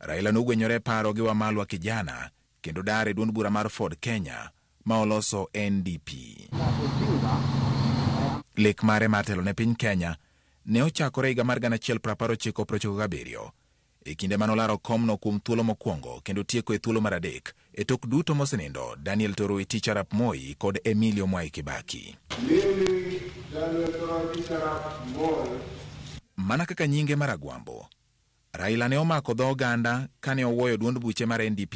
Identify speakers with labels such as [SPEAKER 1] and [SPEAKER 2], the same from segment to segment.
[SPEAKER 1] Raila nogwenyore e paro gi Wamalwa Kijana kendo dar e duond bura mar Ford Kenya ma oloso NDP. Lek mare mar telo ne piny Kenya ne ochakore higa mar 1997 e kinde mane olaro komno kuom thuolo mokwongo kendo tieko e thuolo mar adek e tok duto mosenindo Daniel Toroitich arap Moi kod Emilio Mwai Kibaki.
[SPEAKER 2] Mimi Daniel Toroitich arap Moi.
[SPEAKER 1] Mana kaka nyinge mar Agwambo, Raila ne omako dho oganda kane owuoyo duond buche mar NDP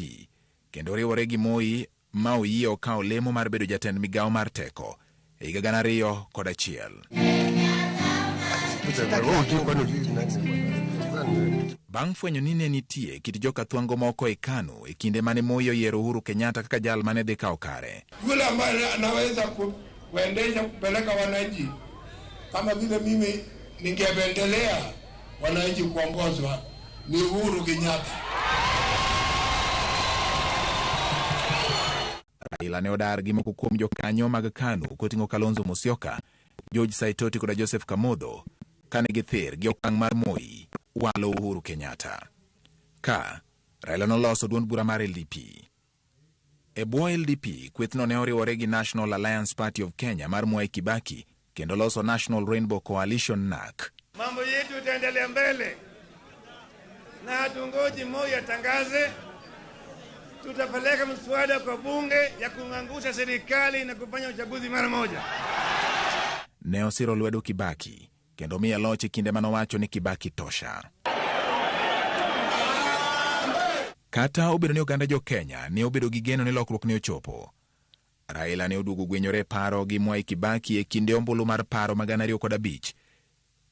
[SPEAKER 1] kendo riwore gi Moi ma oyie okawo lemo mar bedo jatend migawo mar teko e higa 2001. Bang' fwenyo ni ne nitie kit joka thwango moko e KANU e kinde mane Moi oyiero Uhuru Kenyatta kaka jal mane dhi kawo kare.
[SPEAKER 2] Yule ambaye anaweza kuendesha kupeleka wananchi kama vile mimi ningependelea wananchi kuongozwa ni Uhuru Kenyatta.
[SPEAKER 1] Raila ne odar gi moko kuom jokanyo mag KANU koting'o Kalonzo Musyoka, George Saitoti koda Joseph Kamotho kane githir gi okang' mar Moi walo Uhuru Kenyatta. Ka Raila noloso duond bura mar LDP. E bwo LDP, kwethno ne oriwore gi National Alliance Party of Kenya mar Mwai Kibaki kendo loso National Rainbow Coalition NARC.
[SPEAKER 3] Mambo yetu itaendelea mbele na hatungoji Moi atangaze. Tutapeleka mswada kwa bunge ya kung'angusha serikali na kufanya uchaguzi mara moja.
[SPEAKER 1] Ne osiro lwedo Kibaki kendo miye loch e kinde manowacho ni Kibaki tosha. Kata obedo ni oganda jo Kenya ne obedo gi geno ni lokruok ne ochopo, Raila ne oduogo gwenyore e paro gi Mwai Kibaki e kinde ombulu mar paro ma 2005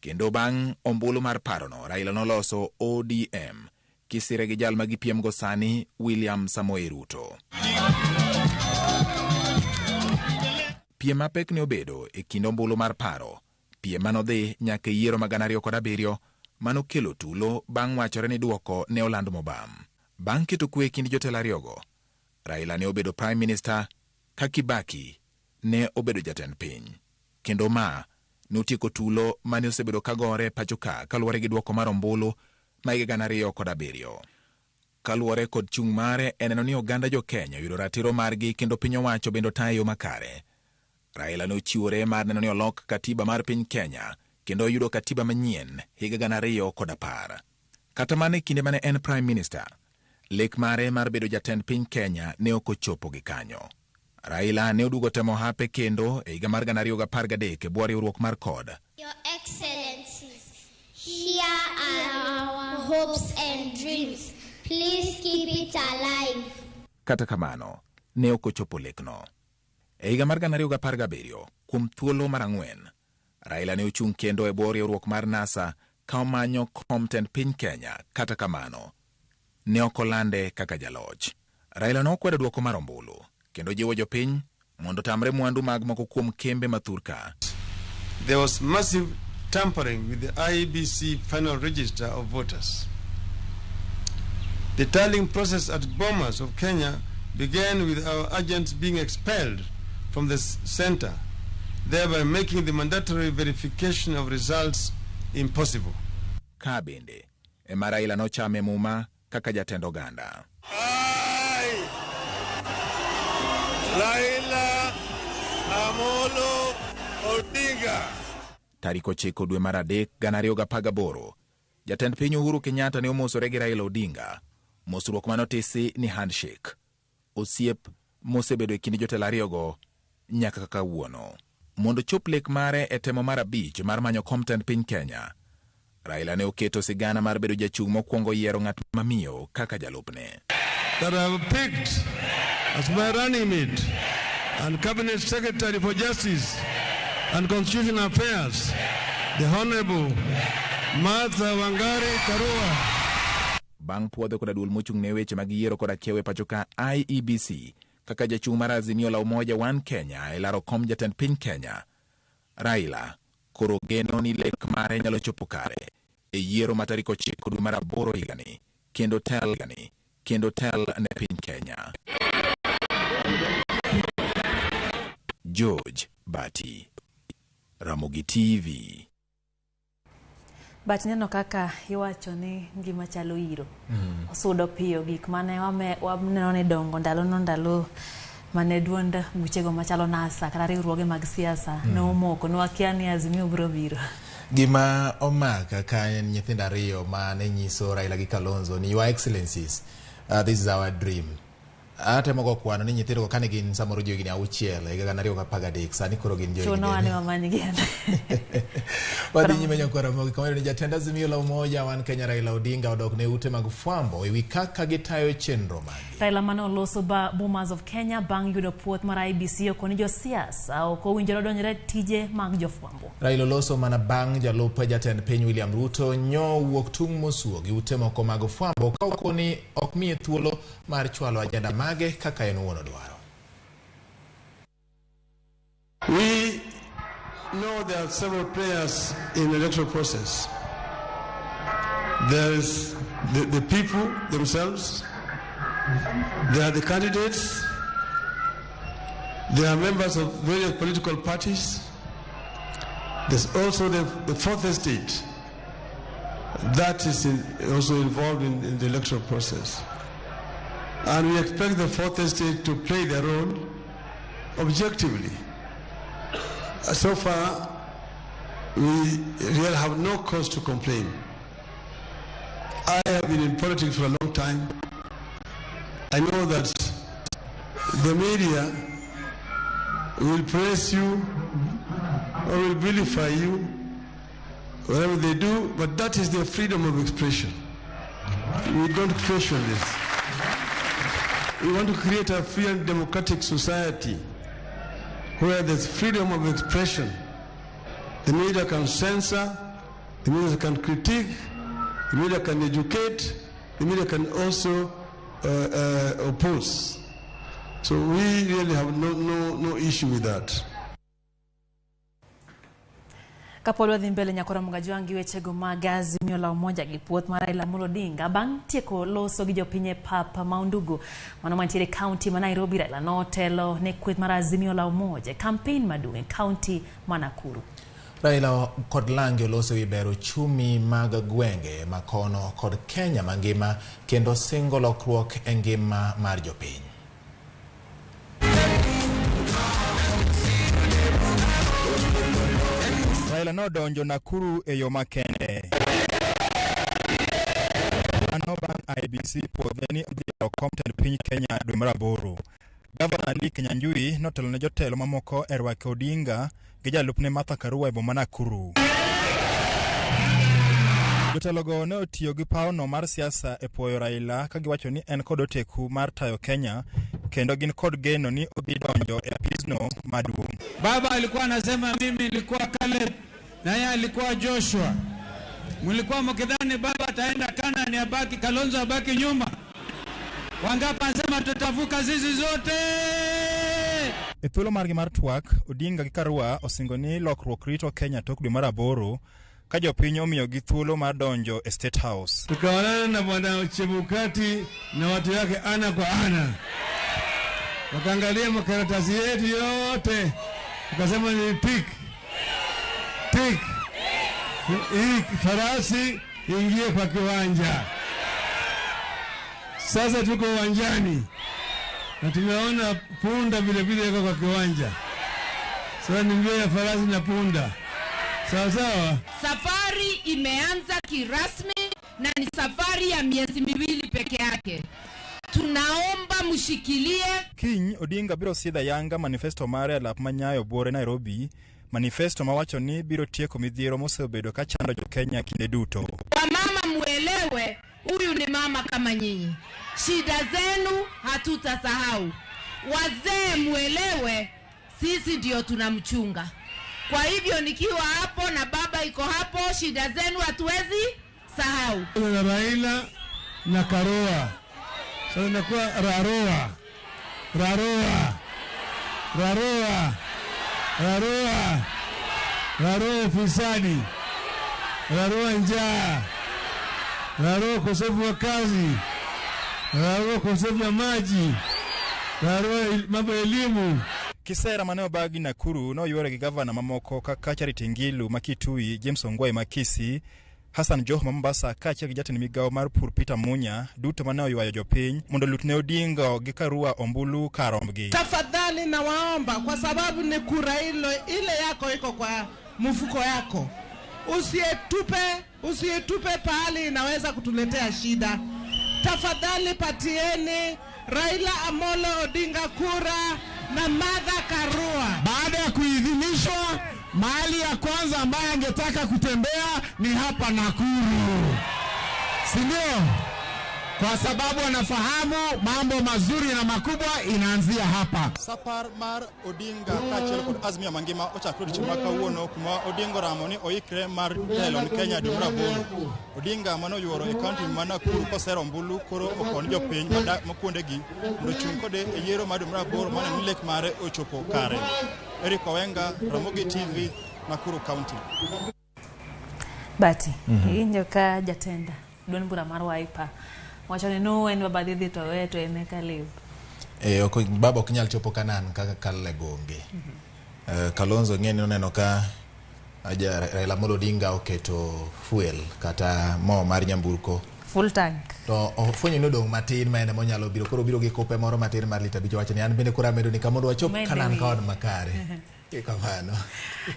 [SPEAKER 1] kendo bang' ombulu mar parono Raila noloso ODM kisire gi jal ma gipiemgo sani William Samoei Ruto. Piem mapek ne obedo e kind ombulu mar paro, piem manodhi nyaka e yiero ma 2007 manokelo tulo bang' wachore ni duoko ne oland mobam. Bang' keto kwe e kind jotelo ariyogo, Raila ne obedo Prime Minister ka Kibaki ne obedo jatend piny. Kendo ma notieko tulo mane osebedo kagore pacho ka kaluwore gi duoko mar ombulu ma higa 2007. Kaluwore kod chung' mare e neno ni oganda jo Kenya oyudo ratiro margi kendo piny owacho bende otayo e yo makare. Raila ne ochiwore mar neno ni olok katiba mar piny Kenya kendo oyudo katiba manyien higa 2010. Kata mana e kinde mane en Prime Minister, lek mare mar bedo jatend piny Kenya ne ok ochopo gi kanyo. Raila ne oduogo temo hape kendo e higa mar 2013 e bwo riwruok mar CORD.
[SPEAKER 4] Your Excellencies, here are our hopes and dreams. Please keep it alive.
[SPEAKER 1] Kata kamano, ne ok ochopo lekno. E higa mar 2017, kuom thuolo mar ang'wen, Raila ne ochung' kendo e bwo riwruok mar NASA ka omanyo kom tend piny Kenya. Kata kamano, ne ok olande kaka jaloch. Raila ne okwedo dwoko mar ombulu kendo jiwo jopiny mondo otamre mwandu mag moko kuom kembe ma thurka.
[SPEAKER 3] There was massive tampering with the IEBC final register of voters. The tallying process at Bomas of Kenya began with our agents being expelled from the center, thereby making the mandatory verification of results impossible.
[SPEAKER 1] Ka bende ema Raila nochame muma kaka jatend oganda.
[SPEAKER 3] I, Raila Amolo Odinga.
[SPEAKER 1] Tarik 9 dwe mar 3 2018, jatend piny Uhuru Kenyatta ne omosore gi Raila Odinga. Mosruok manotisi ni handshake. Osiep mosebedo e kind jotelo ariyogo nyaka kawuono. Mondo chop lek mare e temo mar 5 mar manyo kom tend piny Kenya, Raila ne oketo sigana mar bedo jachung' mokwongo yiero ng'at mamiyo kaka jalupne.
[SPEAKER 3] That I have picked as my running mate and Cabinet Secretary for Justice and Constitutional Affairs, the Honorable Martha Wangari Karua.
[SPEAKER 1] Bang' puodho koda duol mochung' ne weche mag yiero koda kiewo e pacho ka IEBC kaka jachung' mar Azimio la Umoja One Kenya e laro kom jatend piny Kenya, Raila koro geno ni lek mare nyalo chopo kare e yiero ma tarik 9 dwe mar 8 higani kendo tel kendo tel ne piny Kenya. George Bati, Ramogi TV.
[SPEAKER 5] But neno kaka iwacho ni ngima chalo iro. Osudo piyo gik mane waneno ni dongo ndalo no, ndalo mane duond buchego machalo NASA kata riwruoge mag siasa nomoko, nwakia ni Azimio biro biro.
[SPEAKER 1] Gima omaka ka en nyithindo ariyo mane nyiso Raila gi Kalonzo ni, "Your Excellencies, this is our dream." Atemo go kwano ni nyithindo go kane gin samoro johigni 6 e higa 2013, sani koro gin johigni
[SPEAKER 5] Chunowa ni wamanygi ane.
[SPEAKER 1] Wadhi nyime, nyakwar Ramogi, kawayudo ni jatend Azimio la Umoja One Kenya Raila Odinga odok ne ute mag fwambo ewi kaka gitayo chenro maggi.
[SPEAKER 5] Raila mane oloso ba Bomas of Kenya bang' yudo puoth mar IEBC okoni josiasa ok owinjore odonjre tije mag jofwambo.
[SPEAKER 1] Raila oloso mana bang' jalup jatend piny William Ruto nyo wuok tung' mosuo gi ute moko mag fwambo ka okoni ok miye thuolo mar chwalo ajenda mage kaka en owuon odwaro.
[SPEAKER 3] We know there are several players in the electoral process. There is the people themselves, there are the candidates, there are members of various political parties, there's also the fourth estate that is also involved in the electoral process. And we expect the fourth estate to play their role objectively. So far, we really have no cause to complain. I have been in politics for a long time. I know that the media will praise you or will vilify you, whatever they do, but that is their freedom of expression. We don't question this. We want to create a free and democratic society where there's freedom of expression. The media can censor, the media can critique, the media can educate, the media can also oppose. So we really have no issue with that.
[SPEAKER 5] Kapod wadhi mbele, nyakora Mugajwang', gi wechego mag Azimio la Umoja gi puoth mar Raila Amolo Odinga bang' tieko loso gi jopiny e pap ma Undugu mano mantiere e kaunti ma Nairobi. Raila notelo ne kweth mar Azimio la Umoja e kampen maduong' e kaunti ma Nakuru.
[SPEAKER 1] Raila kod Lange oloso ewi bero uchumi mag gwenge makono kod Kenya mangima kendo singo lokruok e ngima mar jopiny.
[SPEAKER 6] Raila nodonjo Nakuru e yo makende. Mano bang' IEBC puodhe ni odhi yawo kom tend piny Kenya dwe mar 8. Gavana Lee Kinyanjui notelo ne jotelo mamoko e rwako Odinga gi jalupne Martha Karua e boma Nakuru. Jotelogo ne otiyo gi pawono mar siasa e puoyo Raila ka giwacho ni en kod oteku mar tayo Kenya kendo gin kod geno ni odhi donjo e apisno maduong'.
[SPEAKER 7] Baba alikuwa anasema mimi nilikuwa Caleb na yeye alikuwa Joshua. Mlikuwa mkidhani baba ataenda Kanani, abaki Kalonzo abaki nyuma. Wangapi anasema tutavuka sisi zote?
[SPEAKER 6] E thuolo margi mar twak, Odinga gi Karua osingo ni lokruok rito Kenya tok dwe mar 8 ka jopiny omiyogi thuolo mar donjo e State House.
[SPEAKER 3] Tukaonana na bwana Chebukati na watu yake ana kwa ana, wakaangalia makaratasi yetu yote, wakasema ni tick tick, hii farasi ingie kwa kiwanja. Sasa tuko uwanjani na tumeona punda vile vile yuko kwa kiwanja. Sasa ni mbio ya farasi na punda, sawa sawa.
[SPEAKER 8] Safari imeanza kirasmi na ni safari ya miezi 2 peke yake. Tunaomba mshikilie.
[SPEAKER 6] Kiny Odinga biro sidho ayanga manifesto mare e lap ma Nyayo Buore Nairobi, manifesto mawacho ni biro tieko midhiero mosebedo ka chando jo Kenya kinde duto.
[SPEAKER 8] Wamama muelewe, huyu ni mama kama nyinyi. Shida zenu hatutasahau. Wazee muelewe, sisi ndio tunamchunga. Kwa hivyo nikiwa hapo na baba iko hapo, shida zenu hatuwezi sahau.
[SPEAKER 3] Na Raila na Karua. Sasa inakuwa Raroa. Raroa. Raroa. Raroa. Raroa ufisadi. Raroa njaa. Raroa ukosefu wa kazi. Raroa ukosefu wa maji. Raroa mambo ya elimu.
[SPEAKER 6] Kisera mane obagi Nakuru noywere gi gavana mamoko kaka Charity Ngilu ma Kitui, James Ongwae ma Kisii Hassan Joho ma Mombasa kaachiel gi jatend migawo mar pur Peter Munya duto mane oywayo jopiny mondo olutne Odinga gi Karua ombulu kar rombgi.
[SPEAKER 9] Tafadhali nawaomba, kwa sababu ni kura ilo ile yako iko kwa mfuko yako, usietupe pahali inaweza kutuletea shida. Tafadhali patieni Raila Amolo Odinga kura na Martha Karua.
[SPEAKER 10] Baada ya kuidhinishwa, mahali ya kwanza ambaye angetaka kutembea ni hapa Nakuru, si ndio? Kwa sababu anafahamu mambo mazuri na makubwa inaanzia hapa.
[SPEAKER 6] Sapar mar Odinga kaachiel kod Azimio mangima ochakore odiechieng' ma kawuono kuma Odinga oramo ni oikre mar telo ne Kenya dwe mar aboro. Odinga mane oyuoro e kaunti ma Nakuru kosero ombulu koro okon jopiny ma kuondegi mondo ochung' kode e yiero mar dwe mar aboro maneno ni lek mare ochopo kare. Eric Owenga, Ramogi TV, Nakuru County.
[SPEAKER 5] Bati, iwinjo ka jatend duond bura mar Wiper wacho ni no en baba dhi to we to en e Caleb.
[SPEAKER 1] Ok, baba ok nyal chopo Canaan kaka Caleb onge. Kalonzo ng'e ni oneno ka Raila Amolo Odinga oketo fuel kata mo mar nyamburko
[SPEAKER 5] full tank.
[SPEAKER 1] To ofwenyo ni odong' matin ma en ema onyalo biro, koro obiro gi kope moro matin mar lita 5 wacho ni an bende koro amedo ni kamondo wachop Canaan ka od makare. Kamano.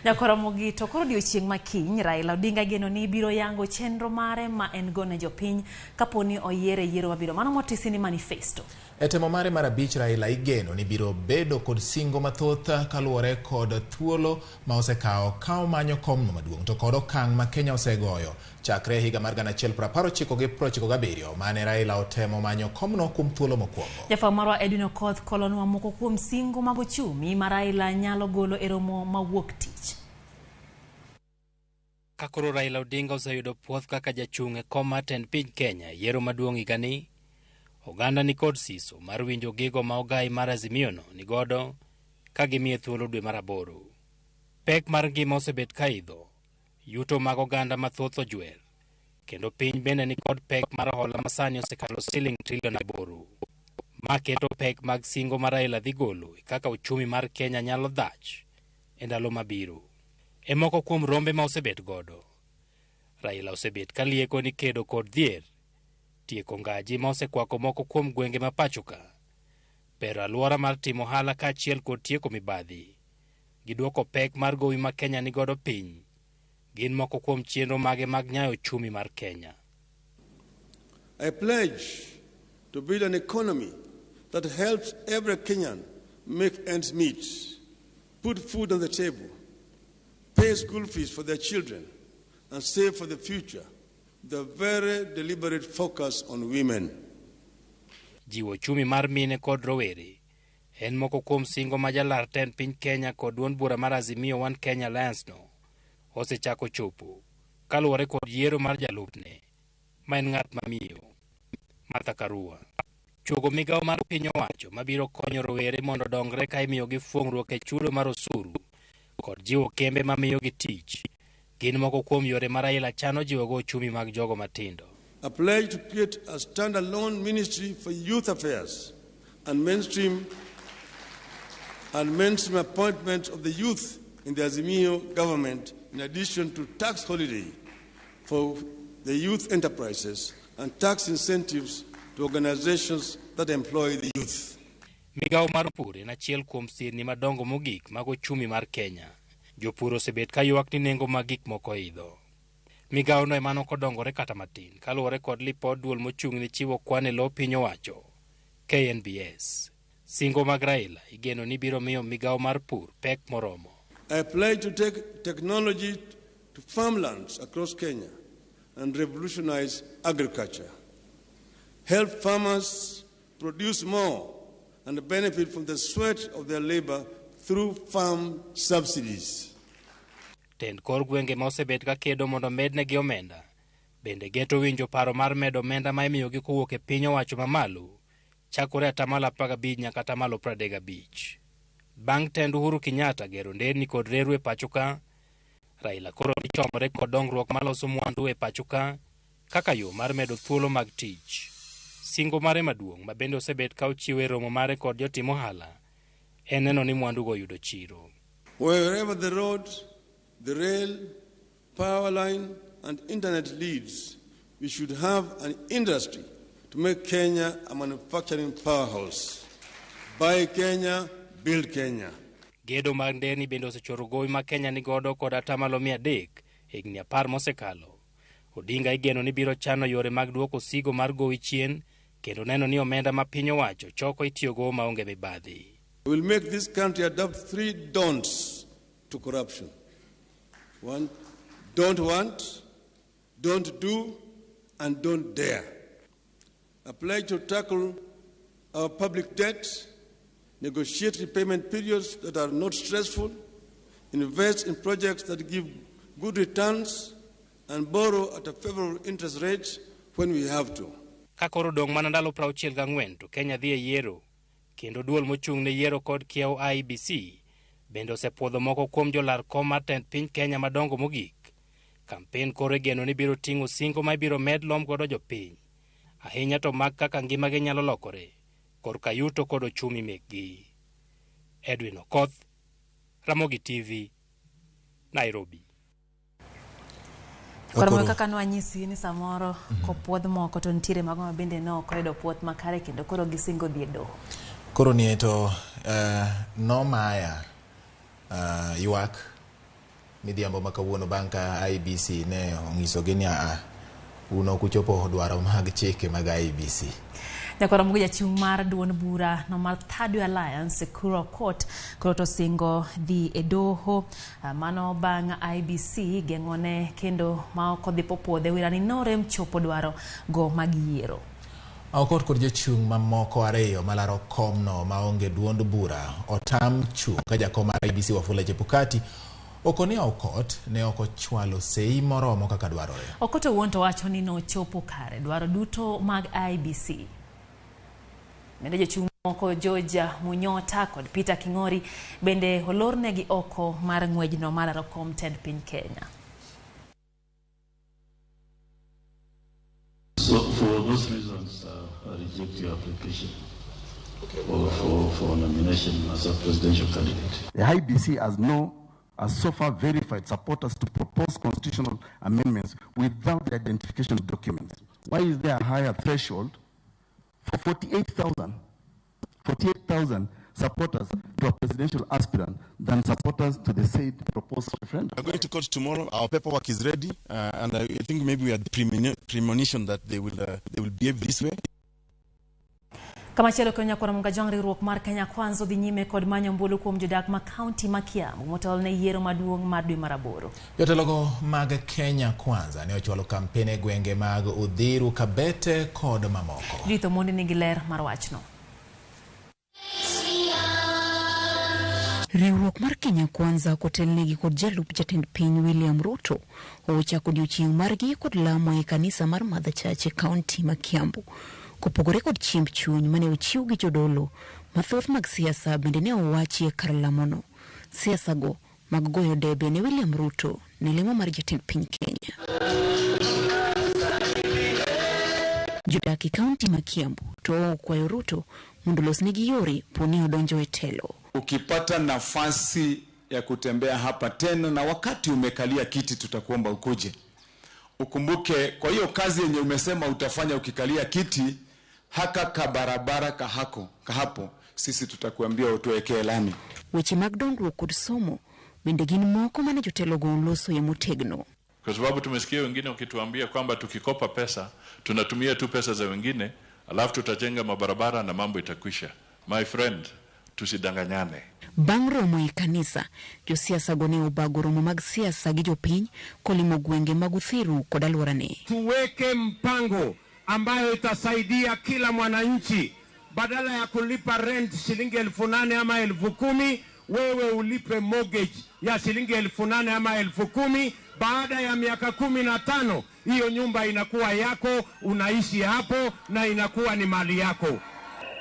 [SPEAKER 5] Nyakoromogi to koro odiochieng' ma kiny Raila Odinga geno ni biro yango chenro mare ma en go ne jopiny kaponi oyiere yiero mabiro. Mano motisi ni manifesto.
[SPEAKER 1] E temo mare mar 5 Raila igeno ni biro bedo kod singo mathoth kaluwore kod thuolo ma osekawo ka omanyo komno maduong' to kod okang' ma Kenya osegoyo chakre higa mar 1997 mane Raila otemo manyo komno kuom thuolo mokwongo.
[SPEAKER 5] Jafwambo marwa Edwin Okoth kolonwa moko kuom singo mag ochumi ma Raila nyalo golo e romo mawuok tich.
[SPEAKER 11] Ka koro Raila Odinga oseyudo puoth kaka jachung' e kom mar tend piny Kenya e yiero maduong' higani, oganda ni kod siso mar winjo gigo ma ogai mar Azimio no nigodo ka gimiye thuolo dwe mar 8. Pek mar ngima osebet ka idho, yuto mag oganda mathoth ojwer, kendo piny bende ni kod pek mar hola masani osekalo siling trilion 8. Ma keto pek mag singo ma Raila dhi golo e kaka uchumi mar Kenya nyalo dhach e ndalo mabiro. E moko kuom rombe ma osebet godo, Raila osebet ka lieko ni kedo kod dhier, tieko ngaji ma osekwako moko kuom gwenge ma pacho ka, bero alwora mar timo ohala kaachiel kod tieko mibadhi, gi duoko pek mar gowi ma Kenya nigodo piny, gin moko kuom chenro mage mag nyayo uchumi mar Kenya.
[SPEAKER 3] I pledge to build an economy that helps every Kenyan make ends meet, put food on the table, pay school fees for their children, and save for the future, the very deliberate focus on women.
[SPEAKER 11] Jiwo uchumi mar mine kod rowere en moko kuom singo ma jalar tend piny Kenya kod duond bura mar Azimio One Kenya Alliance no osechako chopo kaluwore kod yiero mar jalupne ma en ng'at mamiyo Martha Karua. Chuogo migawo mar piny owacho mabiro konyo rowere mondo dongre ka imiyogi fuong'ruok e chudo mar osuru kod jiwo kembe mamiyogi tich gin moko kuom yore ma Raila chano jiwogo uchumi mag jogo matindo.
[SPEAKER 3] I pledge to create a standalone ministry for youth affairs and mainstream appointment of the youth in the Azimio government, in addition to tax holiday for the youth enterprises and tax incentives to organizations that employ the youth.
[SPEAKER 11] Migawo mar pur en achiel kuom sirni madongo mogik mag ochumi mar Kenya. Jopur osebet ka ywak ni nengo mag gik moko idho. Migawo no ema nokodongore kata matin kaluwore kod lipod duol mochung' ne chiwo kwan e lo piny owacho KNBS. Singo mag Raila igeno ni biro miyo migawo mar pur pek moromo.
[SPEAKER 3] I pledge to take technology to farmlands across Kenya and revolutionize agriculture. Help farmers produce more and benefit from the sweat of their labor through farm subsidies.
[SPEAKER 11] Tend kor gwenge ma osebet ka kedo mondo mednegi omenda bende geto winjo paro mar medo omenda ma imiyogi kowuok e piny owacho mamalo chakore 15% nyaka 35%. Bang' tend Uhuru Kenyatta gero nderni kod reru e pacho ka, Raila koro dhi chomore kod dongruok maloso mwandu e pacho ka kaka yo mar medo thuolo mag tich. Singo mare maduong' ma bende osebet ka ochiwo e romo mare kod jotim ohala en neno ni mwandugo oyudo chiro.
[SPEAKER 3] Wherever the road, the rail, power line and internet leads, we should have an industry to make Kenya a manufacturing powerhouse. Buy Kenya, build Kenya.
[SPEAKER 11] Gedo mag nderni bende osechoro gowi ma Kenya nigodo kod atamalo 300 higni 10 mosekalo. Odinga igeno ni biro chano yore mag duoko sigo mar gowi chien kendo neno ni omenda ma piny owacho choko itiyogo maonge mibadhi.
[SPEAKER 3] We will make this country adopt 3 don'ts to corruption. 1, don't want, don't do, and don't dare. A pledge to tackle our public debt, negotiate repayment periods that are not stressful, invest in projects that give good returns, and borrow at a favorable interest rate when we have to.
[SPEAKER 11] Ka koro dong' mana ndalo 64 to Kenya dhi e yiero, kendo duol mochung' ne yiero kod kiewo IEBC bende osepuodho moko kuom jolar kom mar tend piny Kenya madongo mogik. Kampen koro igeno ni biro ting'o singo ma ibiro med lom godo jopiny, ahinya to mag kaka ngimagi nyalo lokore korka yuto kod ochumi mekgi. Edwin Okoth, Ramogi TV, Nairobi.
[SPEAKER 5] Koro kaka nwanyisi ni samoro kopuodh moko to nitiere mago ma bende ne ok oyudo puoth makare kendo koro gisingo dhi e doho.
[SPEAKER 1] Koro nie to nomaya ywak midhiambo ma kawuono bang' ka IEBC ne onyisogi ni un ok uchopo dwaro mag chike mag IEBC.
[SPEAKER 5] Nyakwara Mugo jachung' mar duond bura no mar Third Way Alliance Ekuru Aukot koro to singo dhi e doho mano bang' IEBC geng'one kendo ma ok odhi popuodhe wirani norem chopo dwaro go mag yiero.
[SPEAKER 1] Aukot kod jochung' mamoko ariyo malaro komno maonge duond bura otam chung' ka jakom mar IEBC Wafula Chebukati okoni Aukot ne ok ochwalo sei moromo kaka dwarore.
[SPEAKER 5] Aukot owuon to wacho ni nochopo kare dwaro duto mag IEBC. Bende jochung' moko George Munyota kod Peter King'ori bende olornegi oko mar ng'wejno mar laro kom tend piny Kenya.
[SPEAKER 12] So for those reasons, I reject your application for nomination as a presidential candidate.
[SPEAKER 13] The IEBC has so far verified supporters to propose constitutional amendments without the identification documents. Why is there a higher threshold for 48,000 supporters to a presidential aspirant than supporters to the said proposed referendum?
[SPEAKER 14] We're going to court tomorrow. Our paperwork is ready, and I think maybe we had premonition that they will behave this way.
[SPEAKER 5] Kamachielo kendo nyakwara Munga Jong riwruok mar Kenya Kwanza dhi nyime kod manyo ombulu kuom jodak ma kaunti ma Kiambu motelo ne yiero maduong' mar dwe mar aboro.
[SPEAKER 1] Jotelogo mag Kenya Kwanza ne ochwalo kampen e gwenge mag Uthiru, Kabete kod mamoko.
[SPEAKER 5] Judith Omondi nigi ler mar wachno.
[SPEAKER 15] Riwruok mar Kenya Kwanza kotelnegi kod jalup jatend piny William Ruto ochako odiochieng' margi kod lamo e kanisa mar Mother Church e kaunti ma Kiambu. Kopogore kod chiemb chuny mane ochiw gi jodolo, mathoth mag siasa bende ne owachi e kar lamono. Siasa go mag goyo debe ne William Ruto ne lemo mar jatend piny Kenya. Jodak e kaunti ma Kiambu to okwayo Ruto mondo olosnegi yore poni odonjo e telo.
[SPEAKER 16] Ukipata nafasi ya kutembea hapa tena na wakati umekalia kiti, tutakuomba ukuje. Ukumbuke, kwa hiyo kazi yenye umesema utafanya ukikalia kiti, haka kabarabara kahapo, sisi tutakuambia utuwekee lami.
[SPEAKER 15] Weche mag dongruok kod somo bende gin moko mane jotelogo oloso e motegno.
[SPEAKER 17] Kwa sababu tumesikia wengine wakituambia kwamba tukikopa pesa, tunatumia tu pesa za wengine, alafu tutajenga mabarabara na mambo itakwisha. My friend, tusidanganyane.
[SPEAKER 15] Bang' romo e kanisa, josiasa go ne obago romo mag siasa gi jopiny kolimo gwenge mag Uthiru kod alworane.
[SPEAKER 18] Tuweke mpango ambayo itasaidia kila mwananchi, badala ya kulipa rent shilingi 8,000 ama 10,000, wewe ulipe mortgage ya shilingi 8,000 ama 10,000. Baada ya miaka 15 hiyo nyumba inakuwa yako, unaishi hapo na inakuwa ni mali yako.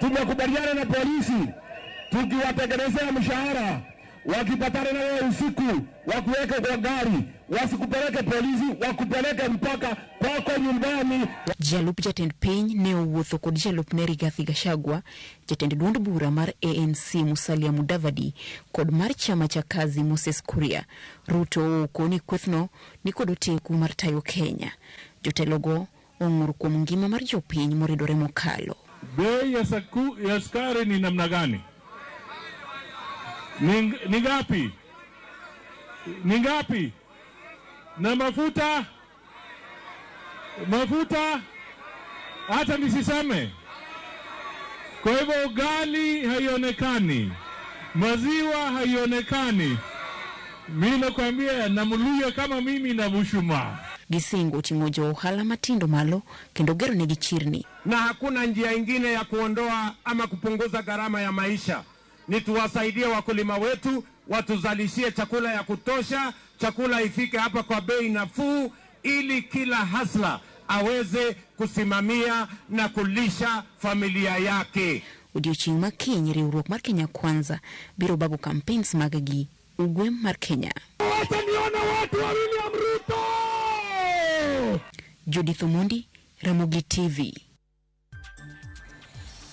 [SPEAKER 19] Tumekubaliana na polisi tukiwatengenezea mshahara, wakipatana na wewe usiku wakuweke kwa gari, Wasikupeleke polisi, wakupeleke mpaka kwako nyumbani.
[SPEAKER 15] Jalup jatend piny ne owuotho kod jalupne Rigathi Gachagua, jatend duond bura mar ANC Musalia Mudavadi kod mar chama cha Kazi Moses Kuria. Ruto okoni kwethno ni kod oteku mar tayo Kenya. Jotelogo ong'ur kuom ngima mar jopiny moridore mokalo.
[SPEAKER 17] Bei ya sukari ni namna gani? Ni ngapi? Ni ngapi? Na mafuta? Mafuta? Hata nisiseme. Kwa hivyo ugali haionekani, maziwa haionekani. Mimi nakwambia namluya kama mimi na mshumaa.
[SPEAKER 15] Gisingo oting'o jo ohala matindo malo kendo gero negi chirni.
[SPEAKER 18] Na hakuna njia ingine ya kuondoa ama kupunguza gharama ya maisha. Ni tuwasaidie wakulima wetu, watuzalishie chakula ya kutosha, chakula ifike hapa kwa bei nafuu, ili kila hasla aweze kusimamia na kulisha familia yake.
[SPEAKER 15] Odiochieng' ma kiny riwruok mar Kenya Kwanza biro bago campaigns mag gi ugwe mar Kenya.
[SPEAKER 19] Wacha nione watu wa William Ruto.
[SPEAKER 15] Judith Omondi, Ramogi TV.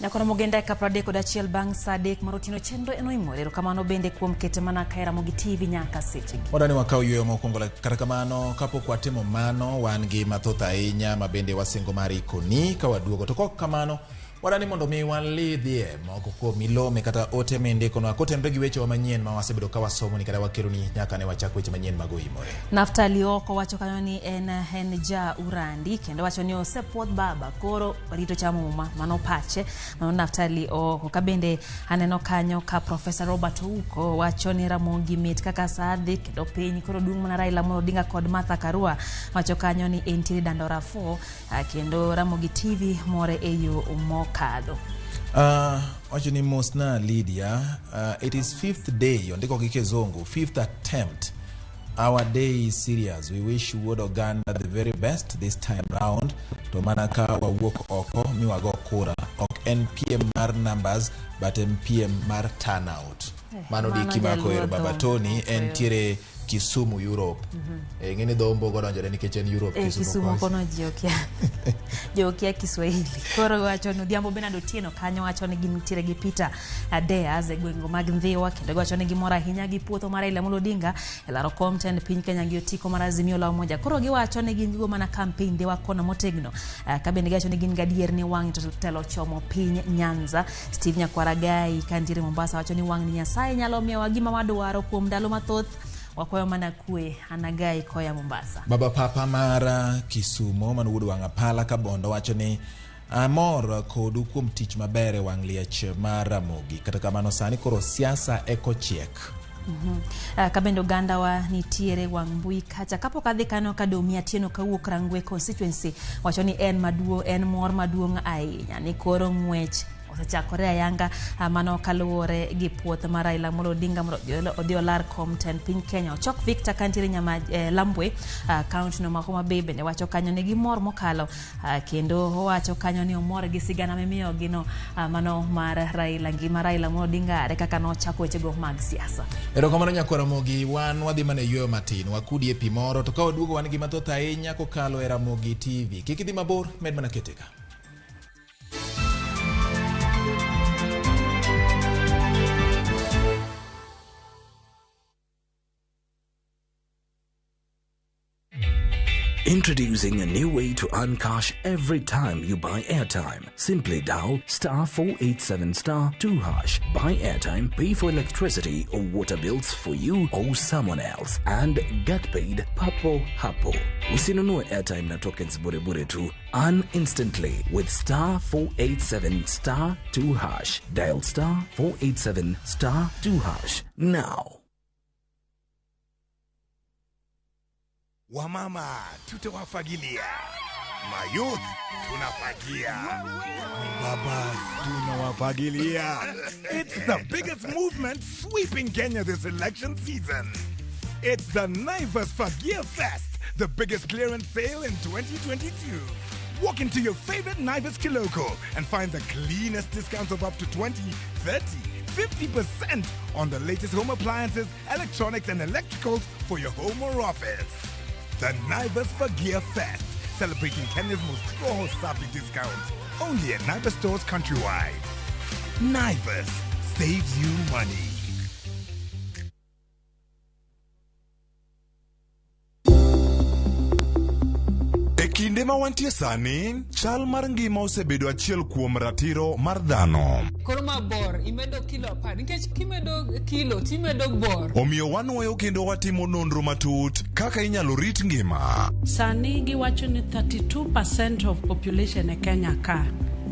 [SPEAKER 5] Nyakoro mogenda e kapra 31 bang' saa 3 mar otieno chenro en oimore. Erokamano bende kuom kete mana ka e Ramogi TV nyaka sechegi.
[SPEAKER 1] Wadwani wakaw yueyo mokwongo, kata kamano kapok watimo mano wan gi mathoth ahinya ma bende wasingo mar ikoni ka waduogo. To kok kamano wadwani mondo mi walidhie moko kuom milome kata ote mindikonwa kotenore gi wechewa manyien ma wasebedo ka wasomoni kata wakeloni nyaka ne wachak weche manyien mag oimore.
[SPEAKER 5] Naftali Oko wacho kanyo ni en ja Urandi kendo wacho ni osepuodh baba koro rito chamo muma, mano pache. Mano Naftali Oko. Ka bende aneno kanyo ka Professor Robert Ouko wacho ni Ramogi mit kaka saa dhi kendo piny koro duong' mana Raila Amolo Odinga kod Martha Karua wacho kanyo ni entiere Dandora 4 kendo Ramogi TV more e yo mokadho.
[SPEAKER 1] Wacho ni mosna Lydia, it is 5th day, ondiko gi Kizungu, 5th attempt. Our day is serious. We wish Wuod Oganda the very best this time round. To mana ka wawuok oko mi wago kura. Ok en piem mar numbers, but en piem mar turnout. Mano
[SPEAKER 5] Mano
[SPEAKER 1] diki mako
[SPEAKER 5] jaluo
[SPEAKER 1] ero Baba
[SPEAKER 5] dho.
[SPEAKER 1] Tony entiere Kisumu Europe. Ng'eni dho ombo godonjore nikech en Europe Kisumu
[SPEAKER 5] Kisumu
[SPEAKER 1] kocha.
[SPEAKER 5] kono ji okia. Ji okia Kiswahili. Koro wacho ni Odhiambo Bernard Otieno kanyo wacho ni gintiere gi Peter Adeas e gwenge mag Ndhiwa kendo giwacho ni gimor ahinya gi puotho mar Raila Amolo Odinga e laro kom tend piny Kenya gi otiko mar Azimio la Umoja. Koro giwacho ni gin gigo mana campaign Ndhiwa kono motegno. Ka bende giwacho ni gin gadier ni wang' to telo chomo piny Nyanza. Steve Nyakwaragai kantiere Mombasa wacho ni wang' ni Nyasaye nyalo miyowa gima wadwaro kuom ndalo mathoth. Wakwayo mana kwe Anagai koya Mombasa.
[SPEAKER 1] Baba Papa mar Kisumo mano wuod wang' apala Kabondo wacho ni amor kodu kuom tich maber e wang' liech mar Ramogi. Kata kamano sani koro siasa eko chiek.
[SPEAKER 5] Ka bende oganda wa nitiere wang' mbui kacha kapok adhi kanyo ka Domi Atieno kawuok Rangwe constituency wacho ni en maduong' en mor maduong' ahinya ni koro ng'wech osechakore ayanga mano kaluwore gi puoth mar Raila Amolo Odinga mondo odhi olar kom tend piny Kenya. Ochok Victor kantiere nyama Lambwe county no ma Homa Bay bende wacho kanyo ni gimor mokalo kendo owacho kanyo ni omor gi sigana mimiyogi no mano mar Raila ngima Raila Amolo Odinga are kaka nochako wechego mag siasa.
[SPEAKER 1] Erokamano nyakwar Ramogi, wan wadhi mana e yueyo matin, wakudie pi moro to ka waduogo wan gi mathoth ahinya kokalo e Ramogi TV. Kik idhi mabor, med mana kete ka.
[SPEAKER 20] Introducing a new way to earn cash every time you buy airtime. Simply dial star 487 star 2 hash. Buy airtime, pay for electricity or water bills for you or someone else, and get paid papo hapo. Usinunue airtime na tokens bure bure tu. Earn instantly with star 487 star 2 hash. Dial star 487 star 2 hash now.
[SPEAKER 21] Wamama tutawafagilia, mayouth tunafagia, babas tunawafagilia. It's the biggest movement sweeping Kenya this election season. It's the Naivas Fagia Fest, the biggest clearance sale in 2022. Walk into your favorite Naivas Kiloko and find the cleanest discounts of up to 20, 30, 50% on the latest home appliances, electronics, and electricals for your home or office. The Naivas Fagia Fest, celebrating Kenya's most Roho Safi discount. Only at Naivas stores countrywide. Naivas saves you money.
[SPEAKER 2] E kinde ma wantie sani, chal mar ngima osebedo achiel kuom ratiro mar dhano.
[SPEAKER 22] Koro ma bor imedo kilo 10 nikech kimedo kilo timedo bor.
[SPEAKER 2] Omiyo wanwoyo kendo watimo nonro matut kaka inyalo rit ngima.
[SPEAKER 23] Sani giwacho ni 32% of population e Kenya ka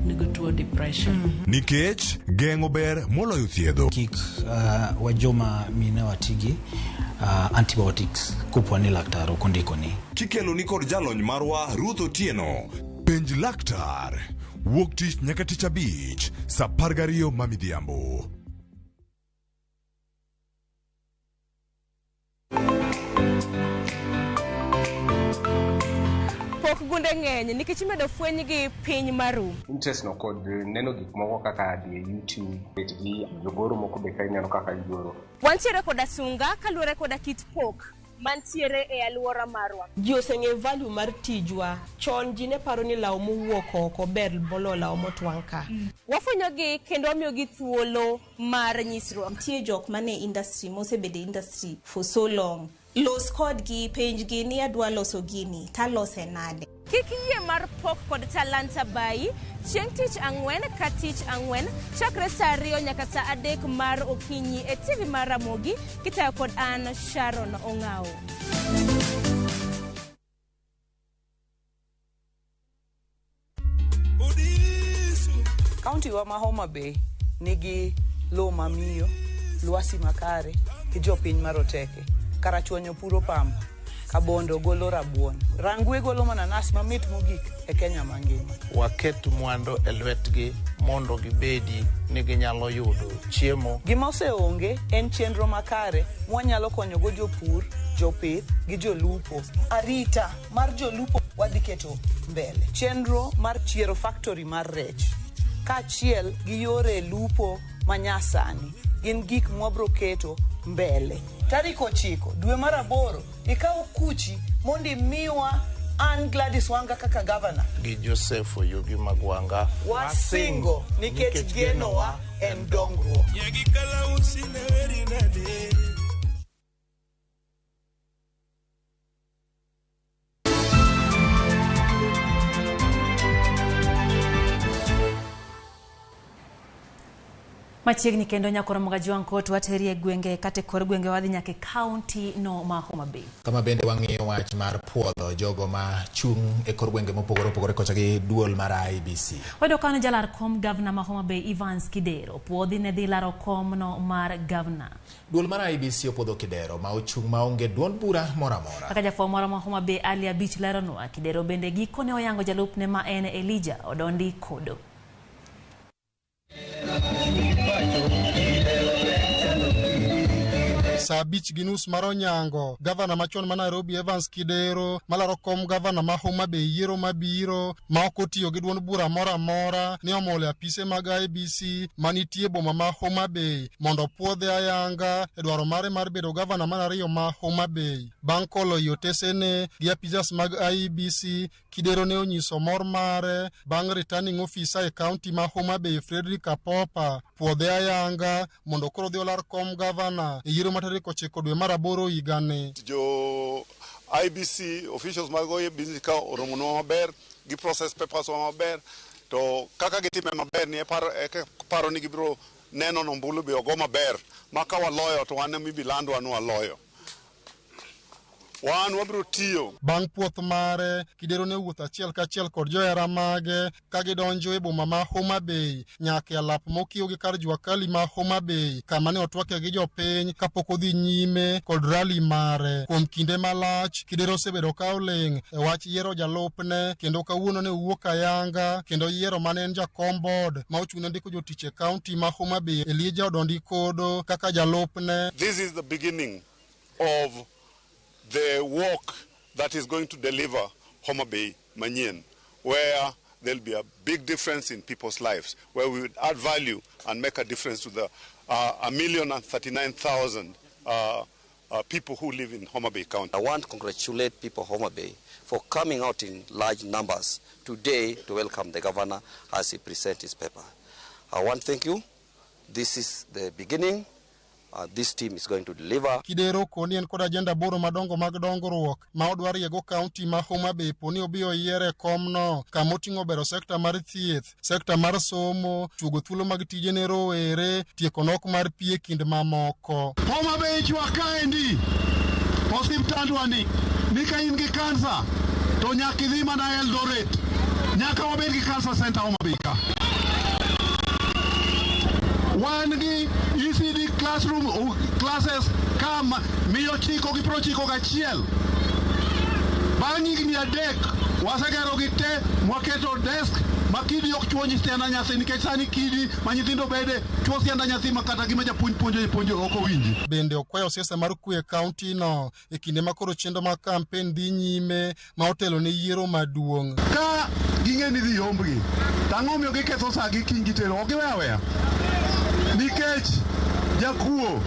[SPEAKER 23] nigi tuo depression.
[SPEAKER 2] Nikech geng'o ber moloyo thiedho.
[SPEAKER 24] Kik wajoma mine watigi antibiotics kopo ni laktar ok ondikoni.
[SPEAKER 2] Kikeloni kod jalony marwa Ruth Otieno. Penj laktar. Wuok tich nyaka tich abich, saa 12 ma midhiambo.
[SPEAKER 25] Pok gunde ng'eny nikech imedo fwenygi piny maru.
[SPEAKER 26] Interest no kod neno gik moko kaka dhi e YouTube, bet gi jogoro moko be ka ineno kaka gigoro.
[SPEAKER 25] Wantiere koda sunga kaluwore koda kit pok mantiere e alwora marwa.
[SPEAKER 27] Ji oseng'eyo value mar tijwa. Chon ji ne paro ni law mowuok oko ber moloyo law motwang' ka.
[SPEAKER 25] Wafwenyogi kendo wamiyogi thuolo mar nyisruok.
[SPEAKER 28] Nitie jok mane industry mosebedo e industry for so long. Los kodgi, penjgi ni adwa loso gini, talose nade.
[SPEAKER 25] Kik yie mar pok kod talanta bayi chieng' tich ang'wen ka tich ang'wen chakre saa 2 nyaka saa 3 mar okinyi e TV mar Ramogi kitayo kod an Sharon Ong'awo.
[SPEAKER 29] Kaunti wa ma Homa Bay nigi lowo mamiyo, lwasi makare gi jopiny maroteke. Karachuonyo puro pamba, Kabondo golo rabuon, Rangwe golo mananas mamit mogik e Kenya mangima.
[SPEAKER 30] Waket mwandu e lwetgi mondo gibedi ni ginyalo yudo chiemo.
[SPEAKER 29] Gima oseonge en chenro makare mwanyalo konyogo jopur, jopith gi jolupo. Arita mar jolupo wadhi keto mbele. Chenro mar chiero factory mar rech kaachiel gi yore lupo manyasani gin gik mwabro keto mbele. Tarik 9 dwe mar 8 ikaw kuchi mondo imiwa an Gladys Wanga kaka governor
[SPEAKER 30] gi Joseph Oyugi Magwanga.
[SPEAKER 29] Wasingo nikech genowa en dongruok.
[SPEAKER 5] Machiegni kendo nyakoro Mogajwang' kot wateri e gwenge kata e kor gwenge wadhi nyaka e kaunti no ma Homa Bay.
[SPEAKER 1] Kama bende wang'iyo wach mar puodho jogo ma chung' e kor gwenge mopogore opogore kocha gi duol mar IEBC.
[SPEAKER 5] Wayudo ka ne jalar kom gavana ma Homa Bay Evans Kidero puodhi ne dhi laro kom no mar gavana.
[SPEAKER 1] Duol mar IEBC opuodho Kidero ma ochung' maonge duond bura moro amora.
[SPEAKER 5] Kaka jafwambo moro ma Homa Bay Ali Abich leronwa, Kidero bende gikone oyango jalupne ma en Elijah Odondi Kodo.
[SPEAKER 31] Saa 5:30 mar onyango, gavana machon ma Nairobi Evans Kidero malaro kom gavana ma Homa Bay yiero mabiro ma ok otiyo gi duond bura moro amora ne omolo e apise mag IEBC manitie boma ma Homa Bay mondo opuodhe ayanga e dwaro mare mar bedo gavana mar ariyo ma Homa Bay. Bang' kolo i otesene gi apisas mag IEBC, Kidero ne onyiso mor mare bang' returning officer e kaunti ma Homa Bay Frederick Apopa puodhe ayanga mondo koro odhi olar kom gavana e yiero mar tarik 9 dwe mar 8 higani.
[SPEAKER 32] Jo IEBC officials mag IEBC ka oromonwa maber gi process papers wa maber to kaka gitime maber ni paro ni gibiro neno ni ombulu be ogo maber ma ka waloyo to wan ema ibilandwa ni waloyo. Wan wabiro tiyo.
[SPEAKER 31] Bang' puoth mare, Kidero ne owuotho achiel kachiel kod johera mage ka gidonjo e boma ma Homa Bay nyaka e alap mokiewo gi kar jua kali ma Homa Bay kama ne otwake gi jopiny kapok odhi nyime kod rally mare. Kuom kinde malach, Kidero osebedo ka oling' e wach yiero jalupne kendo kawuono ne owuok ayanga kendo yiero mane en jakom board ma ochung' ne ndiko jotich e kaunti ma Homa Bay Elijah Odondi Kodo kaka jalupne.
[SPEAKER 32] This is the beginning of the work that is going to deliver Homa Bay Manyien, where there'll be a big difference in people's lives, where we would add value and make a difference to the 1,039,000 people who live in Homa Bay County.
[SPEAKER 3] I want to congratulate people of Homa Bay for coming out in large numbers today to welcome the governor as he presents his paper. I want to thank you. This is the beginning. This team is going to deliver.
[SPEAKER 31] Kidero koni en kod agenda 8 madongo mag dongruok ma odwar yiego kaunti ma Homa Bay poni obi oyiere komno kama oting'o bero sekta mar thieth, sekta mar somo, chuogo thuolo mag tije ne rowere, tieko nok mar pi e kind mamoko.
[SPEAKER 4] Homa Bay chwa kaendi osiptandwa ni ka in gi kansa to nyaka idhi mana Eldoret, nyaka wabed gi kansa center Homa Bay ka. Wan gi ECD classroom classes kama 991. Bang' higni 3 wasegero gi te mwaketo desk ma kidi ok chuo sianda nyathi, nikech sani kidi ma nyithindo bede chuo sianda nyathi ma kata gima japuonj puonjo japuonj ok owinji.
[SPEAKER 31] Bende okwayo siasa mar kwe e kaunti no e kinde ma koro chenro mag kampen dhi nyime ma otelo ne yiero maduong'.
[SPEAKER 4] Ka ging'e ni dhi yombgi, tang'o miyo giketho sa gi kiny gitero, ok giwe aweya. Nikech jakuo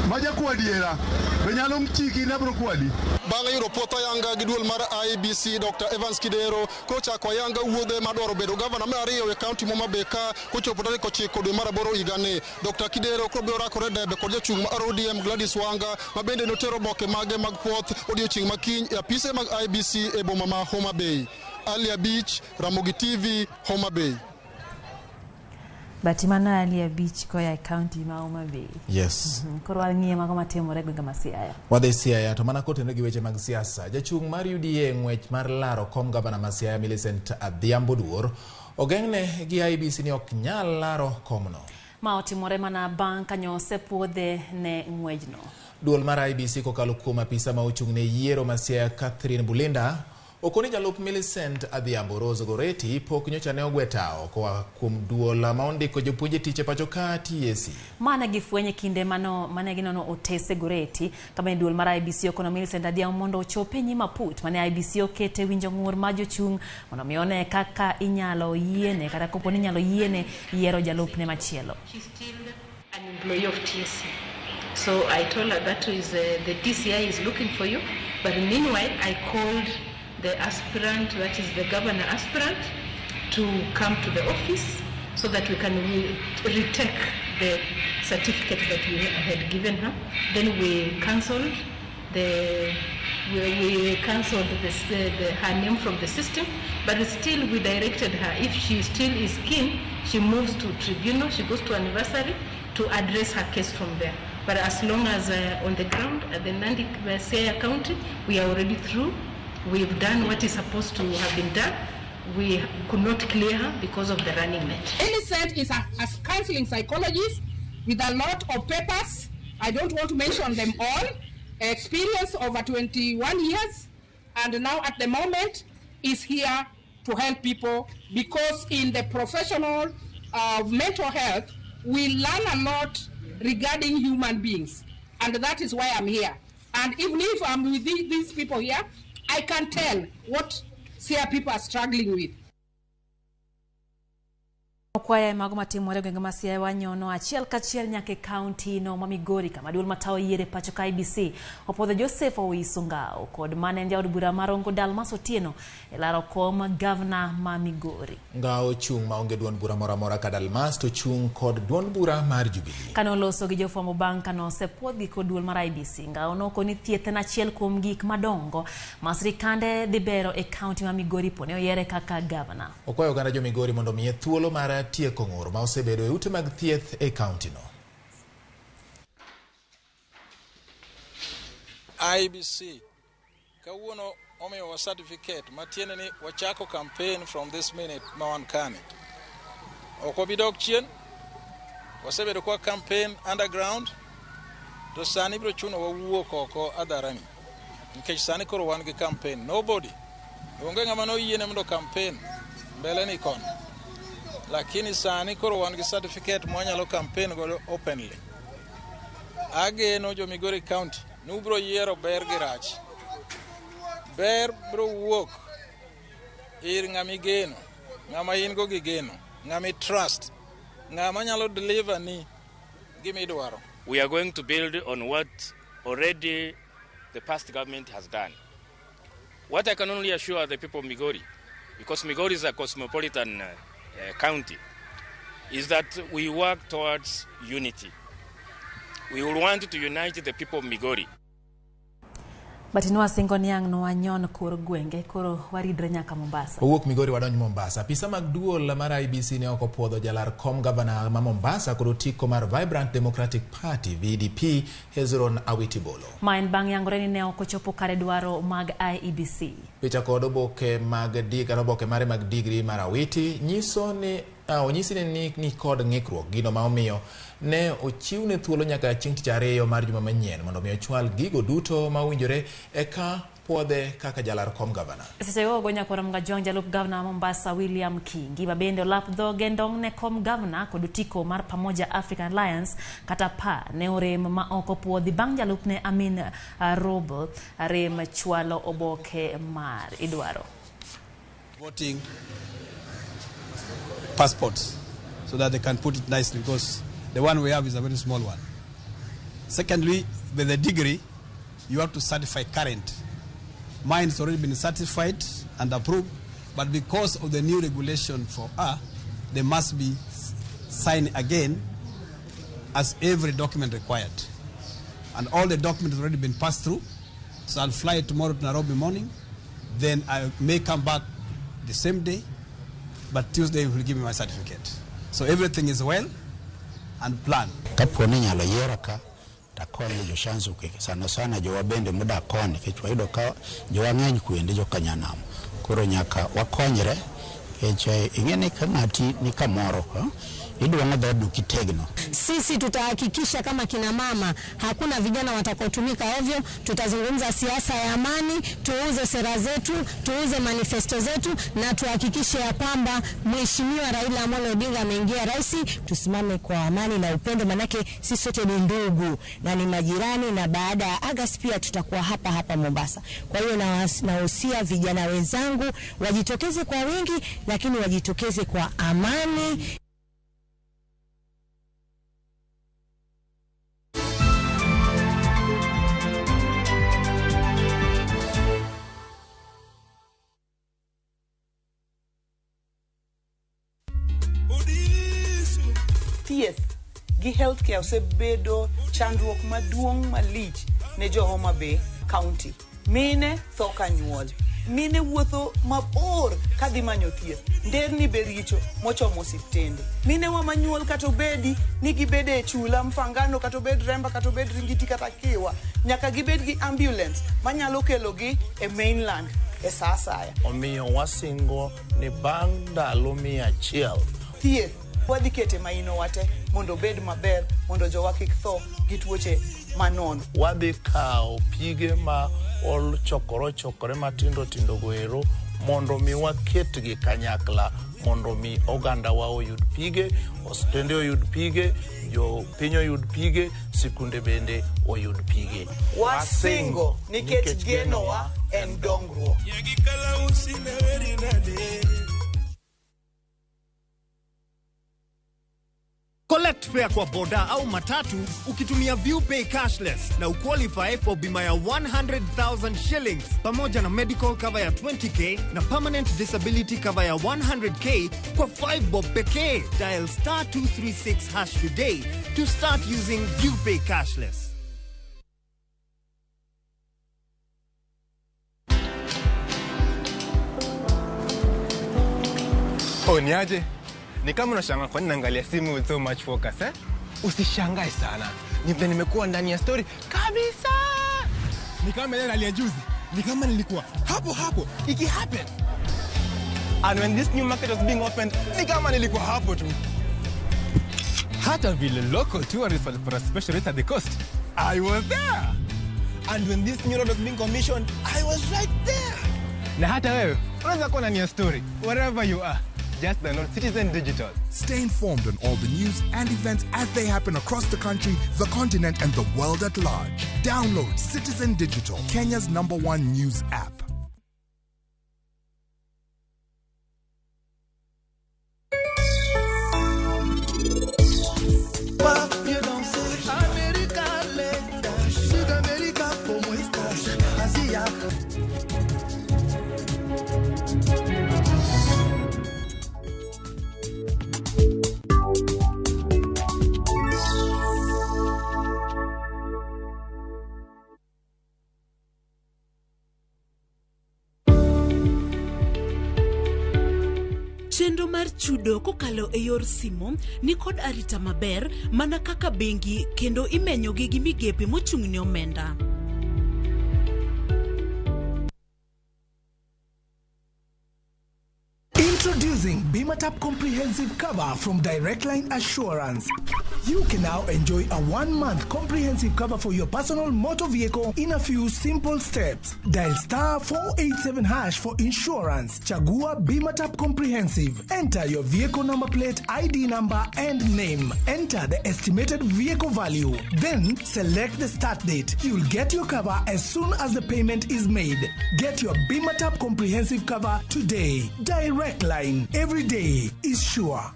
[SPEAKER 4] ma jakuo adiera be nyalo mchiki ne bro kwadi.
[SPEAKER 31] Bang' yudo puoth ayanga gi duol mar IEBC, Dr. Evans Kidero kochako ayanga wuodhe madwaro bedo gavana mar 2 e kaunti ma Homa Bay ka kochopo tarik 9 dwe mar 8 higani. Dr. Kidero koro biro rakore debe kod jachung' mar ODM Gladys Wanga ma bende notero oboke mage mag puoth odiochieng' makiny e apise mag IEBC e boma ma Homa Bay. Ali Abich, Ramogi TV, Homa Bay.
[SPEAKER 5] But mana Ali Abich koya e county ma Homa Bay.
[SPEAKER 1] Yes.
[SPEAKER 5] Koro wang'iye mago matimore e gwenge ma Siaya.
[SPEAKER 1] Wadhi Siaya to mana kotenore gi weche mag siasa. Jachung' mar UDA ng'wech mar laro kom gavana ma Siaya Millicent Adhiambo Duor ogeng'ne gi IEBC ni ok nyal laro komno.
[SPEAKER 5] Ma otimore mana bang' ka nyosepuodhe ne ng'wejno.
[SPEAKER 1] Duol mar IEBC kokalo kuom apisa ma ochung' ne yiero ma Siaya Catherine Bulinda okoni jalup Millicent Adhiambo Rose Goreti pok nyocha ne ogwe tao koa kuom duol ma ondiko jopuonj e tich e pacho ka TSC.
[SPEAKER 5] Mane gifwenye kinde mane ginono otese Goreti kama duol mar IEBC okono Millicent Adhiambo mondo ochope nyim aput mane IEBC okete winjo ng'ur ma jochung' mondo mi one kaka inyalo yiene kata kopo ni inyalo yiene yiero jalupne machielo.
[SPEAKER 6] She's still an employee of TSC. So I told her that is the DCI is looking for you, but meanwhile I called the aspirant, that is the governor aspirant, to come to the office so that we can retake the certificate that we had given her. Then we cancelled her name from the system, but still we directed her, if she still is keen, she moves to tribunal, she goes to anniversary to address her case from there. But as long as on the ground at the Nandi Siaya County, we are already through. We've done what is supposed to have been done. We could not clear her because of the running mate.
[SPEAKER 7] Millicent is a counseling psychologist with a lot of papers. I don't want to mention them all. Experience over 21 years, and now at the moment is here to help people, because in the professional of mental health, we learn a lot regarding human beings, and that is why I'm here. And even if I'm with these people here, I can tell what Siaya people are struggling with.
[SPEAKER 5] Okwaya mago matimore gwenge ma Siaya wanyono achiel kachiel nyaka e kaunti no ma Migori kama duol matayo yiero e pacho ka IEBC opuodho Joseph Owiso Ngao kod mane en jaod bura mar Rongo Dalmas Otieno e laro kom gavana ma Migori.
[SPEAKER 1] Ngao chung' maonge duond bura moro amora ka Dalmas to chung' kod duond bura mar Jubilee.
[SPEAKER 5] Kane oloso gi jofwambo bang' kane osepuodhgi kod duol mar IEBC, Ngao nokoni thieth en achiel kuom gik madongo ma sirikande dhi bero e kaunti ma Migori pone oyiere kaka gavana.
[SPEAKER 1] Okwayo oganda jo Migori mondo omiye thuolo mar tieko ng'ur ma osebedo e ute mag thieth e kaunti no.
[SPEAKER 8] IEBC kawuono omiyowa certificate matiende ni wachako campaign from this minute ma wan kani. Ok wabi dok chien, wasebedo kwa campaign underground, to sani biro chuno wawuok oko hadharani nikech sani koro wan gi campaign. Nobody, onge ng'ama noyiene mondo campaign mbele ni koni, lakini sani koro wan gi certificate mwanyalo campaign godo openly. Ageno jo Migori County ni ubiro yiero ber gi rach. Ber biro wuok ir ng'ama igeno, Ng'ama in go gi geno, ng'ama i trust, ng'ama nyalo deliver ni gima idwaro.
[SPEAKER 9] We are going to build on what already the past government has done. What I can only assure the people of Migori, because Migori is a cosmopolitan county, is that we work towards unity. We will want to unite the people of Migori.
[SPEAKER 5] But nwasingo niang' nwanyon kor gwenge koro waridre nyaka Mombasa.
[SPEAKER 1] Owuok Migori wadonj Mombasa. Apisa mag duol mar IEBC ne ok opuodho jalar kom gavana ma Mombasa kod otiko mar Vibrant Democratic Party VDP Hezron Awiti Bolo.
[SPEAKER 5] Ma en bang' yangore ni ne ok ochopo kare dwaro mag IEBC.
[SPEAKER 1] Picha kod oboke mag kata oboke mare mag digri mar Awiti nyiso ni onyisi ni kod ng'ikruok gino ma omiyo ne ochiwne thuolo nyaka chieng' tich ariyo mar juma manyien mondo mi ochwal gigo duto ma owinjore eka puodhe kaka jalar kom gavana.
[SPEAKER 5] Seche go nyakwar Mgajwang' jalup gavana ma Mombasa William Kingi ma bende olap dhoge ndong' ne kom gavana kod otiko mar Pamoja African Alliance kata PA ne orem ma ok opuodhi bang' jalupne Amin Robo rem chwalo oboke mar idwaro.
[SPEAKER 10] Voting passports so that they can put it nicely, because the one we have is a very small one. Secondly, with the degree, you have to certify current. Mine's already been certified and approved, but because of the new regulation for her, they must be signed again as every document required. And all the documents already been passed through, so I'll fly tomorrow to Nairobi morning, then I may come back the same day, but Tuesday will give me my certificate. So everything is well and planned.
[SPEAKER 11] Kapo ni nyalo yiera ka takonyo jo Shanzu sana sana jowa bende modak koni nikech wayudo ka jowa ng'eny kuonde jo Kanyanam. Koro nyaka wakonyre nikech ing'e ni ka ng'ati ni kamoro idwang'o dhoodno kitegno.
[SPEAKER 12] Sisi tutahakikisha kama kina mama hakuna vijana watakaotumika ovyo. Tutazungumza siasa ya amani, tuuze sera zetu, tuuze manifesto zetu na tuhakikishe ya kwamba Mheshimiwa Raila Amolo Odinga ameingia rais.
[SPEAKER 13] Tusimame kwa amani na upendo, manake sisi sote ni ndugu na ni majirani, na baada ya Agosti pia tutakuwa hapa hapa Mombasa. Kwa hiyo nawahusia vijana wenzangu wajitokeze kwa wingi, lakini wajitokeze kwa amani.
[SPEAKER 29] Thieth gi healthcare osebedo chandruok maduong' malich ne jo Homa Bay County. Mine tho ka nyuol, mine wuotho mabor kadhi manyo thieth, nderni be richo mochomo osiptende. Mine wa manyuol kata obedi ni gibede e chula Mfangano, kata obed Remba, kata obed Ringiti kata Kiwa, nyaka gibed gi ambulance manyalo kelogi e mainland e sa asaya.
[SPEAKER 30] Omiyo wasingo ni bang' ndalo 100
[SPEAKER 29] thieth wadhi kete maino wate mondo obed maber, mondo jowa kik tho gi tuoche manono.
[SPEAKER 30] Wadhi kawo pige ma ochokore matindo tindo goero mondo mi waketgi kanyakla, mondo mi oganda wa oyud pige, osiptende oyud pige, jopiny oyud pige, sikunde bende oyud pige.
[SPEAKER 29] Wasingo nikech genowa en dongruok.
[SPEAKER 14] Collect fare kwa boda au matatu ukitumia ViewPay cashless na uqualify for bima ya 100,000 shillings pamoja na medical cover ya 20k na permanent disability cover ya 100k kwa 5 bob pekee. Dial star 236 hash today to start using ViewPay cashless.
[SPEAKER 15] Oh, niaje? Ni kama unashangaa kwa nini naangalia simu with so much focus, eh? Usishangae sana. Ni vile nimekuwa ndani ya story kabisa. Ni kama ile rally ya juzi. Ni kama nilikuwa hapo hapo iki happen. And when this new market was being opened, ni kama nilikuwa hapo tu. Hata vile local tourists walipata special rate at the coast, I was there. And when this new road was being commissioned, I was right there. Na hata wewe unaweza kuwa ndani ya story wherever you are. Just download Citizen Digital.
[SPEAKER 2] Stay informed on all the news and events as they happen across the country, the continent, and the world at large. Download Citizen Digital, Kenya's #1 news app.
[SPEAKER 16] mar chudo kokalo e yor simo nikod arita maber mana kaka bengi kendo imenyogi gi migepe mochung' ne omenda.
[SPEAKER 17] Introducing Bimatap Comprehensive Cover from Direct Line Assurance. You can now enjoy a 1-month comprehensive cover for your personal motor vehicle in a few simple steps. Dial star 487 hash for insurance. Chagua Bimatap Comprehensive. Enter your vehicle number plate, ID number, and name. Enter the estimated vehicle value. Then select the start date. You'll get your cover as soon as the payment is made. Get your Bimatap Comprehensive Cover today. Direct Line. Every day is sure.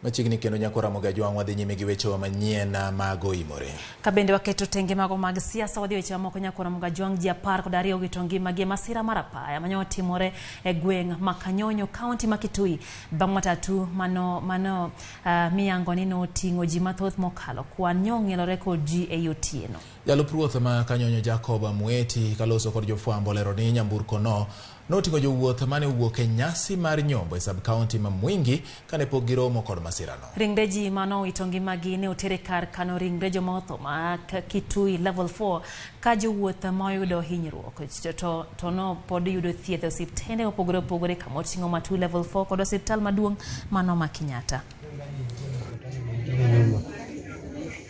[SPEAKER 1] Machiegni kendo nyako Ramogi Ajwang' wadhi nyime gi wechewa manyien mag oimore.
[SPEAKER 5] Ka bende waketo tenge mago mag siasa wadhi weche mamoko nyako Ramogi Ajwang' ji 12 owito ngimagi e masira mar apaya mane otimore e gweng' ma Kanyonyo, kaunti ma Kitui bang' matatu mano miyango ni noting'o ji mathoth mokalo kwan nyong'ielore kod ji ei otieno.
[SPEAKER 1] Jalup ruoth ma Kanyonyo Jacob Mueti kaloso kod jofwambo lero ni nyamburko no noting'o jowuoth mane owuok e nyasi mar nyombo e sub-county ma Mwingi kane pok giromo kod masirano.
[SPEAKER 5] Ringre ji manowito ngimagi ne oter e kar kano ringre joma otho ma Kitui level 4 ka jowuoth ma oyudo hinyruok to no pod yudo thieth e osiptende mopogore opogore kamoting'o Matui level 4 kod osiptal maduong' mano ma Kenyatta.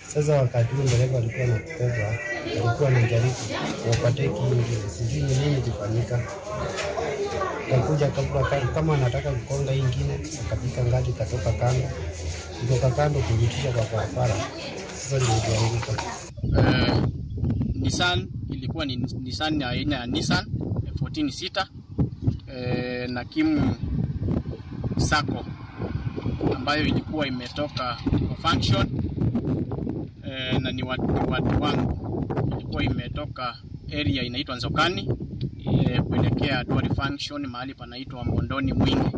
[SPEAKER 18] Sasa wakati huo dereva alikuwa anatubeba, alikuwa anajaribu kuwapateki ingine, sijui ni nini kilifanyika. Kakuja kabla kama anataka kukonga hii ingine, akapika ngadi katoka kando, kutoka kando kurudisha kwa barabara, sasa ndio ilianguka.
[SPEAKER 19] Nissan ilikuwa ni Nissan ya aina ya Nissan 14 seater na Kim Sacco ambayo ilikuwa imetoka kwa function na ni watu wangu, ilikuwa imetoka area inaitwa Nzokani kuelekea Dwari function mahali panaitwa Mondoni Mwingi.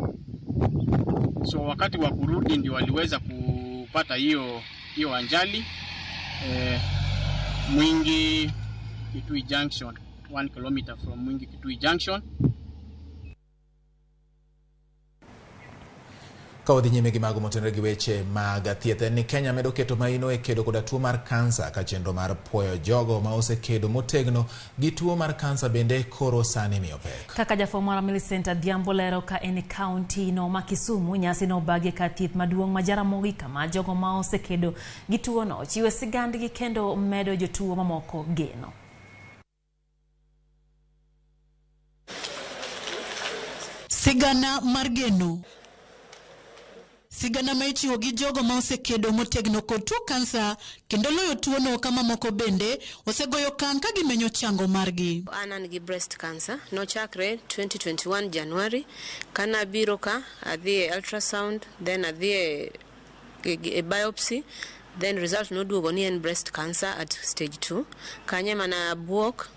[SPEAKER 19] So wakati wa kurudi ndio waliweza kupata hiyo ajali Mwingi Kitui Junction, 1 kilometer from Mwingi Kitui Junction.
[SPEAKER 1] Ka wadhi nyime gi mago motenore gi weche mag thieth en ni Kenya medo keto maino e kedo koda tuo mar kansa ka chenro mar puoyo jogo ma osekedo motegno gi tuo mar kansa bende koro sani miyo pek.
[SPEAKER 5] Kaka jafwambo mar Millicent Adhiambo lero ka en kaunti no ma Kisumu, nyasi no obagi ka thieth maduong' ma Jaramogi kama jogo ma osekedo gi tuo no chiwo sigandgi kendo medo jotuo mamoko geno.
[SPEAKER 16] Sigana mar geno. Sigana ma ichiwo gi jogo ma osekedo motegno kod tuo kansa kendo loyo tuono kama moko bende osegoyo okang' ka gimenyo chango margi.
[SPEAKER 20] An an gi breast cancer nochakre 2021 January kana biro ka adhi e ultrasound, then adhi e biopsy, then result noduogo ni en breast cancer at stage 2. Kanye mana buok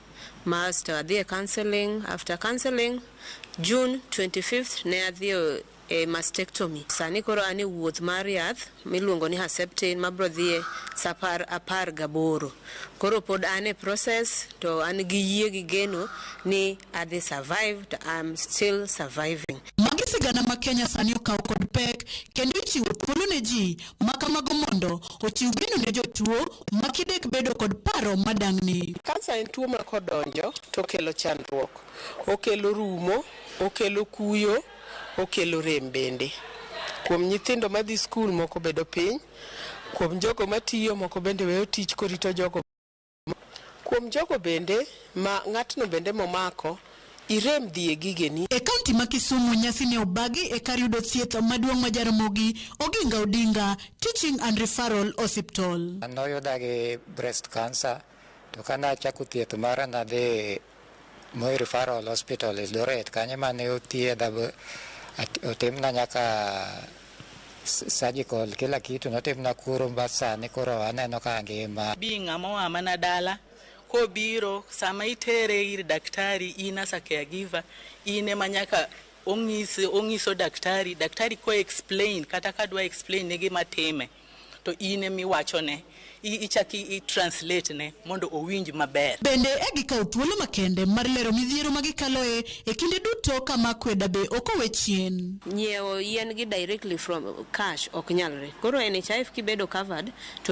[SPEAKER 20] master adhi e counseling. After counseling June 25th ne adhi e mastectomy. Sani koro ane wuoth mar yath miluongo ni Herceptin mabro dhie sa 18. Koro pod ane process to an gi yie gi geno ni adhi survive, to I'm still surviving.
[SPEAKER 16] Magi sigana ma Kenya sani okawo kod pek kendo ichiwo thuolo ne ji makamago mondo ochiw geno ne jotuo ma kidek bedo kod paro madang'ni.
[SPEAKER 21] Kansa en tuo ma kodonjo to kelo chandruok, okelo rumo, okelo kuyo, okelo rem bende. Kuom nyithindo madhi skul moko bedo piny, kuom jogo matiyo moko bende weyo tich korito jogo. Kuom jogo bende ma ng'atno bende momako irem dhi e gigeni.
[SPEAKER 16] E kaunti ma Kisumu nyasi ne obagi e kar yudo thieth maduong' ma Jaramogi Oginga Odinga Teaching and Referral Hospital.
[SPEAKER 22] Noyuda gi breast cancer to kana achako thieth mara nadhi Moi Referral Hospital Eldoret, kanyo mane othiedha otimna nyaka surgical kila kitu notimna kuro ba sani koro aneno ka ngima.
[SPEAKER 23] Bi ng'ama oa mana dala kobiro sama itere ir daktari in as a caregiver in ema nyaka ong'iso daktari, daktari ko explain kata ka dwa explain ne gima time to in emiwachone ichak i translate ne mondo owinj maber.
[SPEAKER 16] Bende e gikawo thuolo makende mar lero midhiero ma gikaloe e kinde duto kama akweda be ok owe chien.
[SPEAKER 20] Nyiewo yien gi directly from cash ok nyalre. Koro NHIF kibedo covered to